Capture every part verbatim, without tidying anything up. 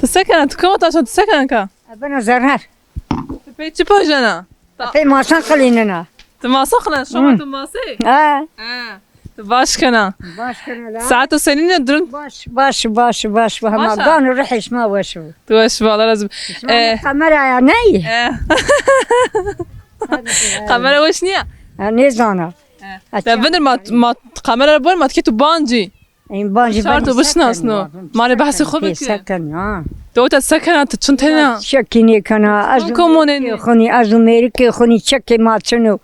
Se kena, tu kima taşa, tu se kena ka? E, bena zerrer. Tu pey çi pajena? Ta- Pey masan qilînena. Tu masan qilena, şoma Hmm. tu masê? Ha. Ha. Tu baş kena. Baş kena la. Saeto senîne durum? Baş, baş, baş, baş. Hema Baş a. gan û rihê şima weş bo. Tu weş bo, Allah razı olsun. Şima Ee, kameraya ney? Ee. Kamera weş niye? Ha, nêzana. Ee. Ha, Te çi- vinir ma, ma kamera bor ma tikê tu bancî. Ên bancî Şarto bancî bişinasno. sekin, Ma rê behsê xo bike. Sekin, ha. Tu ota se kena, tu çin tena? Çekî nêkena. Ez Çin û komonê mêrikê nê. xo nî, ez û mêrikê xo nî çekê ma çin o.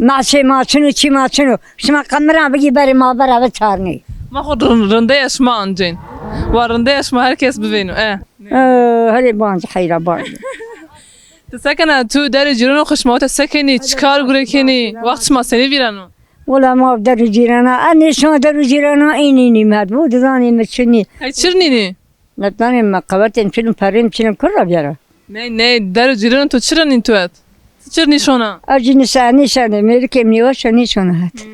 Masê ma çin o, çî ma çin o. Şima qemira bigî berê ma bera ve çarnê. Ma xo rind-, rindeya şima ancên. Wa rindeya şima her kes bivêno. E. E, herê bancî heyra bancî. Tu se kena, tu derê cîrano xo şima ota se kenî, çi kar gure kenî, wext şima senî vîreno? Wela ma der û cîrana, ez nêşona der û cîrana, înî nîmet bu, dizanê mi çinî. Hey, çir nînî? Netanê mi qewetên çinim, perrêm çinim, kur ra biyara? Ney, ney, der û cîrana tu çira nîn tu et? Tu çir nîşona? Ez jî nîşa, nîşanê, mêrikê mi nêweşa nîşona het. Hmm.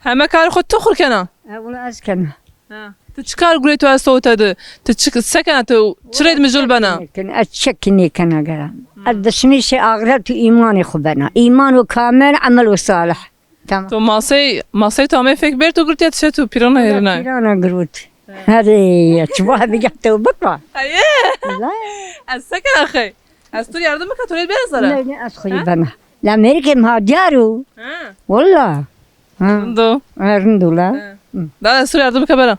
Heme karê xo tu xur kena? E, wela ez kena. Ha. Tu çi kar gurê tu esto te di? Tu çi, se kena tu? Çirêd mijul bena? Nêken, ez çekî nêkena gera. Hmm. Ez dişmîşê axret û îmanê xo bena. Îman û kamil, emel û salih. Tamam. To masey, masey to amey fek bêr to girtiya tişe tu pîrana hêrina. Pîrana girot. He. Herê, çi va bigeh tewbe ka. Aye. Wela. Ez se kena xey? Ez tu yardım bika, tu rê bêra zere. Ne, ne, ez xo yê bena. La mêrikê mi ha diyar o. Ha. Wela. Ha. Rind o. Ha, rind o la. Ha. Hı. Daha ez tu rê yardım bika bera.